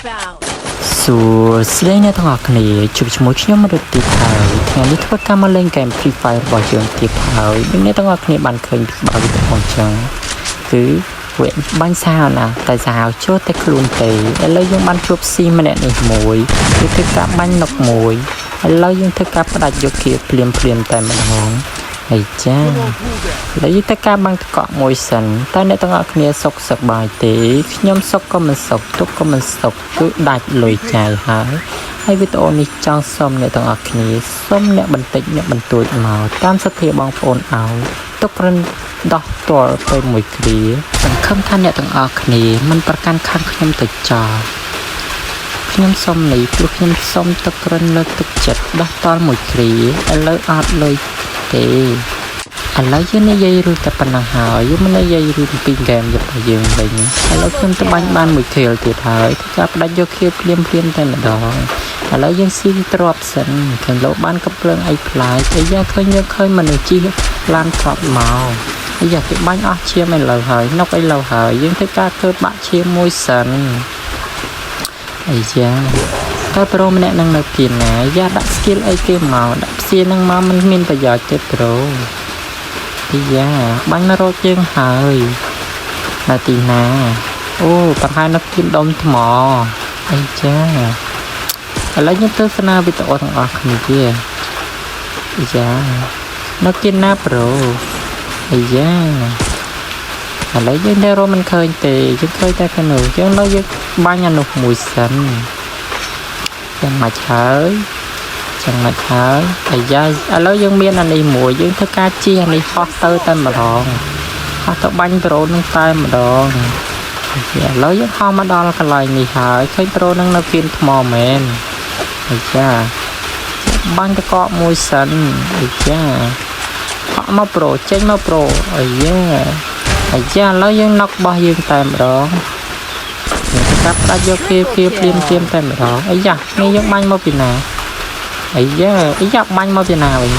Wipe out. សួស្តីអ្នកទាំងអស់គ្នាជួបជាមួយខ្ញុំមរុតទៀតហើយថ្ងៃនេះធ្វើការមកលេងហ្គេម Free Fire របស់យើងទៀតហើយដូចអ្នកទាំងអស់គ្នាបានឃើញពីក្បាលវីដេអូអញ្ចឹងគឺវាបាញ់សាហាវណាស់តែសាហាវចូលតែខ្លួនទេឥឡូវយើងបានជួបស៊ីម្នាក់នេះមួយគឺធ្វើការបាញ់ knock មួយឥឡូវយើងធ្វើការផ្ដាច់យកគៀភ្លាមភ្លាមតែម្ដងហើយចា ឥឡូវយើងទៅការបាំងតកក់មួយសិនតើអ្នកទាំងអស់គ្នាសុខសប្បាយទេខ្ញុំសុខក៏មិនសុខទុក្ខក៏មិនសុខគឺដាច់លុយចាយហើយហើយវីដេអូនេះចង់សុំអ្នកទាំងអស់គ្នាសុំអ្នកបន្តិចអ្នកបន្តួចមកតាមសទ្ធាបងប្អូនឲ្យទុករិនដោះទាល់ទៅមួយគ្រាសង្ឃឹមថាអ្នកទាំងអស់គ្នាមិនប្រកាន់ខាងខ្ញុំទៅចោលខ្ញុំសុំនេះព្រោះខ្ញុំសុំទឹករិនលើកទឹកចិត្តដោះតល់មួយគ្រាឥឡូវអត់លុយទេ ឥឡូវយើងនិយាយរឿងតែប៉ុណ្ណឹងហើយយើងមិននិយាយរឿងពីហ្គេមរបស់យើងវិញឥឡូវខ្ញុំទៅបាញ់បានមួយ kill ទៀតហើយធ្វើការផ្ដាច់យក kill ភ្លាមភ្លាមតែម្ដងឥឡូវយើងស៊ីទ្របសិនឃើញលោកបានកំភ្លើងអីប្លែកអាយ៉ាឃើញយើងឃើញមនុស្សជិះឡានទ្របមកអាយ៉ាគេបាញ់អស់ឈាមឥឡូវហើយ knock ឥឡូវហើយយើងធ្វើការធ្វើបាក់ឈាមមួយសិនអាយ៉ាតើ bro ម្នាក់នឹងនៅគៀនណាយ៉ាដាក់ skill អីគេមកដាក់ផ្សៀនឹងមកមិនមានប្រយោជន៍ទេ bro អាយ៉ាបាញ់មករកយើងហើយនៅទីណាអូប្រហែលនៅគៀនដុំថ្មអីចាឥឡូវយើងទស្សនាវីដេអូទាំងអស់គ្នាជាអាយ៉ានៅគៀនណា bro អាយ៉ាឥឡូវយើងនៅរកមិនឃើញទេយើងឃើញតែខាងនោះយើងនៅយើងបាញ់អានោះមួយសិនយ៉ាងម៉េចហើយ ចឹងមិនហើយអាយ៉ាឥឡូវយើងមានអានេះមួយយើងធ្វើការជិះអានេះហោះទៅតែម្ដងហោះទៅបាញ់ bro នឹងតែម្ដង ឥឡូវយើងហោះមកដល់កន្លែងនេះហើយឃើញ bro នឹងនៅគៀនថ្មមែនអាចាបាញ់តកកមួយសិនអាចាហក់មក bro ចេញមក bro អាយ៉ាអាចាឥឡូវយើង knock របស់យើងតែម្ដងយើងទៅកាប់ដាច់យកគេគេភ្លាមភ្លាមតែម្ដងអាយ៉ានេះយើងបាញ់មកពីណាអាយ៉ាអាយ៉ាបាញ់មកពីណាវិញ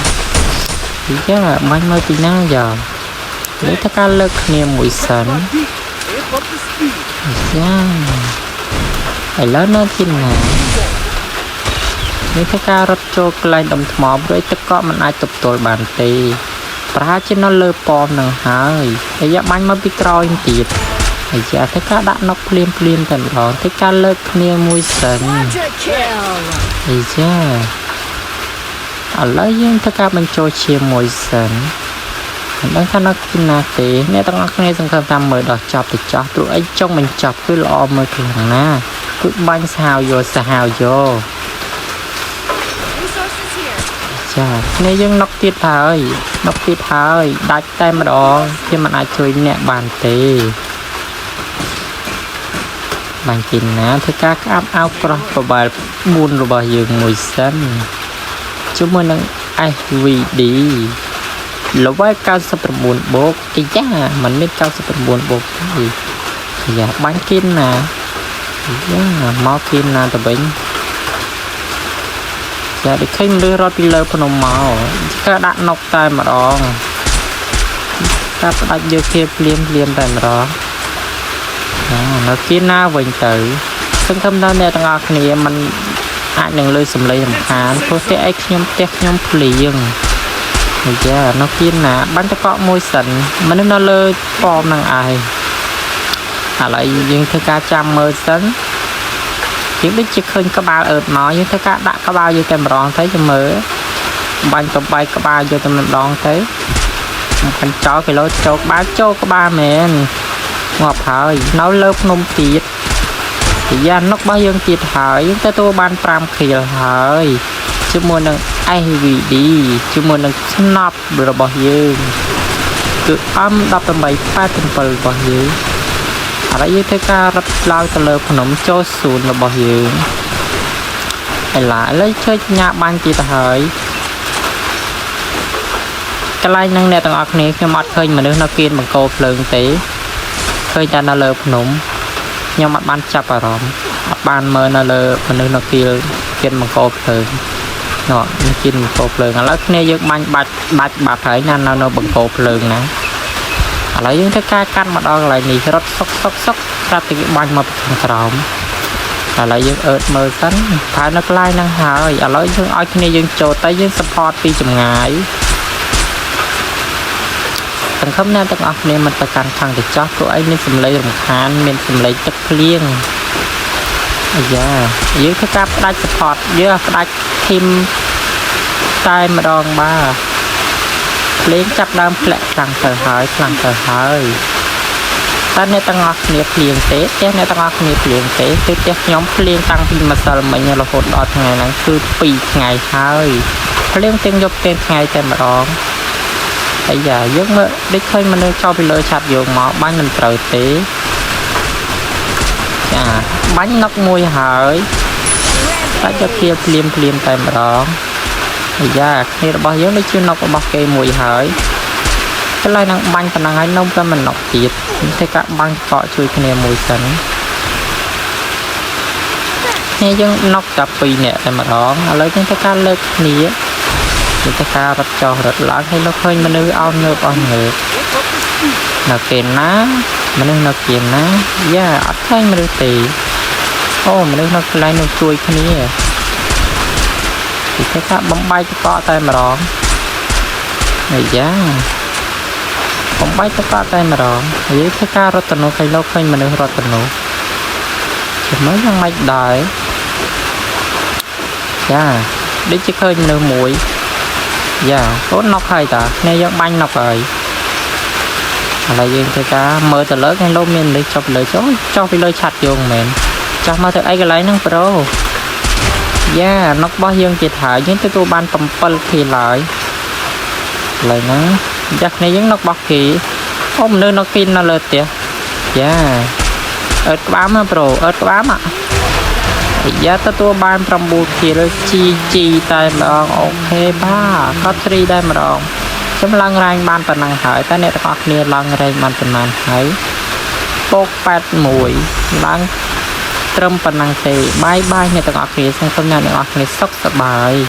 អាយ៉ាបាញ់មកពីណាយ៉ានេះថាការលើកគ្នាមួយសិន Amp up the speed. ចាឥឡូវនៅទីណានេះធ្វើការរត់ចូលកន្លែងដុំថ្មព្រោះទឹកកកមិនអាចទប់ទល់បានទេប្រហែលជានៅលើប៉មនឹងហើយអាយ៉ាបាញ់មកពីក្រោយទៀតអាយ៉ាធ្វើការដាក់ knock ភ្លាមភ្លាមតែម្ដងធ្វើការលើកគ្នាមួយសិន Quadra kill. អាយ៉ាឥឡូវយើងធ្វើការបញ្ចូលឈាមមួយសិនមិនដឹងថានៅទីណាទេអ្នកទាំងអស់គ្នាសង្ឃឹមថាមើលដល់ចប់ទៅចោះព្រោះអីចុងបញ្ចប់គឺល្អមើលខ្លាំងណាស់គឺបាញ់សាហាវយកសាហាវយក Resources here. ចាគ្នាយើង knock ទៀតហើយ knock ទៀតហើយដាច់តែម្ដងគេមិនអាចជួយអ្នកបានទេបាញ់ទីណាធ្វើការក្អាប់អោក្រោះប្របែល4របស់យើងមួយសិនជាមួយនឹង SVD level 99បូកអាយ៉ាมันមាន99បូកទេអាយ៉ាបាញ់គៀនណាអាយ៉ាមកគៀនណាទៅវិញចាដូចឃើញមនុស្សរត់ពីលើភ្នំមកការដាក់ knock តែម្ដងការផ្ដាច់យកគ្នាភ្លាមភ្លាមតែម្ដងអានៅគៀនណាវិញទៅសង្ឃឹមថាអ្នកទាំងអស់គ្នាมันអាចនឹងលើសំឡេងរំខានព្រោះតែអីខ្ញុំផ្ទះខ្ញុំភ្លៀងអាយ៉ានៅគៀនណាបាញ់តកក់មួយសិនមនុស្សនៅលើប៉មនឹងឯងឥឡូវយើងធ្វើការចាំមើលសិន យើងដូចជាឃើញក្បាលអឺតមកយើងធ្វើការដាក់ក្បាលយើងតែម្ដងទៅចាំមើលបាញ់ទៅបែកក្បាលយកតែម្ដងទៅបាញ់ចោលគីឡូចូលក្បាលចូលក្បាលមែនងាប់ហើយនៅលើភ្នំទៀតយ៉ា knock របស់យើងទៀតហើយយើងទទួលបាន5 kill ហើយជាមួយនឹង SVD ជាមួយនឹងស្នប់របស់យើងគឺ M1887 របស់យើងឥឡូវយើងធ្វើការរត់ឡើងទៅលើភ្នំចូលសួនរបស់យើងឥឡូវឥឡូវជួយញ៉ាបាញ់ទៀតទៅហើយកន្លែងហ្នឹងអ្នកទាំងអស់គ្នាខ្ញុំអត់ឃើញមនុស្សនៅគៀនបង្គោលភ្លើងទេឃើញតែនៅលើភ្នំខ្ញុំអត់បានចាប់អារម្មណ៍អត់បានមើលនៅលើមនុស្សនៅគៀលគៀនបង្គោលភ្លើងនោះនេះគៀនបង្គោលភ្លើងឥឡូវគ្នាយើងបាញ់បាច់បាច់បាត់ហើយណានៅនៅបង្គោលភ្លើងណាឥឡូវយើងធ្វើការកាត់មកដល់កន្លែងនេះរត់សុកសុកសុកស្រាប់តែគេបាញ់មកពីខាងក្រោម ឥឡូវយើងអើតមើលសិនផើនៅកន្លែងហ្នឹងហើយឥឡូវយើងឲ្យគ្នាយើងចូលទៅយើង support ពីចម្ងាយសង្ឃឹមអ្នកទាំងអស់គ្នាមិនទៅកាន់ខាងកញ្ចោះព្រោះអីមានសម្លេងរំខានមានសម្លេងទឹកភ្លៀងអាយ៉ាយើងធ្វើការផ្ដាច់ support យើងផ្ដាច់ team តែម្ដងបាទភ្លេងចាប់ដើមធ្លាក់ខ្លាំងទៅហើយខ្លាំងទៅហើយតើអ្នកទាំងអស់គ្នាភ្លៀងទេផ្ទះអ្នកទាំងអស់គ្នាភ្លៀងទេគឺផ្ទះខ្ញុំភ្លៀងតាំងពីម្សិលមិញរហូតដល់ថ្ងៃហ្នឹងគឺ2ថ្ងៃហើយភ្លៀងទាំងយប់ទាំងថ្ងៃតែម្ដងអាយ៉ាយើងមើលដូចឃើញមនុស្សចោលពីលើឆាត់យើងមកបាញ់មិនត្រូវទេចាបាញ់ knock មួយហើយតែយកគៀភ្លាមភ្លាមតែម្ដងអាយ៉ាគ្នារបស់យើងដូចជា knock របស់គេមួយហើយកន្លែងហ្នឹងបាញ់ប៉ុណ្ណឹងហើយនំក៏មិន knock ទៀតធ្វើការបាញ់កក់ជួយគ្នាមួយសិនគ្នាយើង knock តែ2នាក់តែម្ដងឥឡូវយើងធ្វើការលើកគ្នាយើងធ្វើការរត់ចុះរត់ឡើងហើយលោកឃើញមនុស្សអោនងើបអស់ងើប Keep up the speed. នៅគេណាមនុស្សនៅគេណាយ៉ាអត់ឃើញមនុស្សទេអូមនុស្សនៅកន្លែងនោះជួយគ្នាគេធ្វើការបំបែកតកតែម្ដងអាយ៉ាបំបែកតកតែម្ដងនិយាយធ្វើការរត់ទៅនោះឃើញលោកឃើញមនុស្សរត់ទៅនោះចាំមើលយ៉ាងម៉េចដែរយ៉ាដូចជាឃើញមនុស្សមួយយ៉ាអូន knock ហើយតាគ្នាយើងបាញ់ knock ហើយ ឥឡូវយើងធ្វើការមើលទៅលើខាងលោកមានមនុស្សចុះពីលើចុះចុះពីលើឆាត់យើងមែនចុះមកទៅអីកន្លែងហ្នឹង bro យ៉ា knock របស់យើងទៀតហើយយើងទទួលបាន7 kill ហើយកន្លែងហ្នឹងយ៉ាគ្នាយើង knock របស់គេអូមនុស្ស knock គេនៅលើផ្ទះយ៉ាអើតក្បាលមក bro អើតក្បាលមកយ៉ាទទួលបាន9 kill GG តែម្ដង OK បាទកត់3តែម្ដង ខ្ញុំឡើង rank បានប៉ុណ្ណឹងហើយតើអ្នកទាំងអស់គ្នាឡើង rank បានប៉ុន្មានហើយពោក81ឡើងត្រឹមប៉ុណ្ណឹងទេbye bye អ្នកទាំងអស់គ្នាសង្ឃឹមអ្នកទាំងអស់គ្នាសុខសប្បាយ។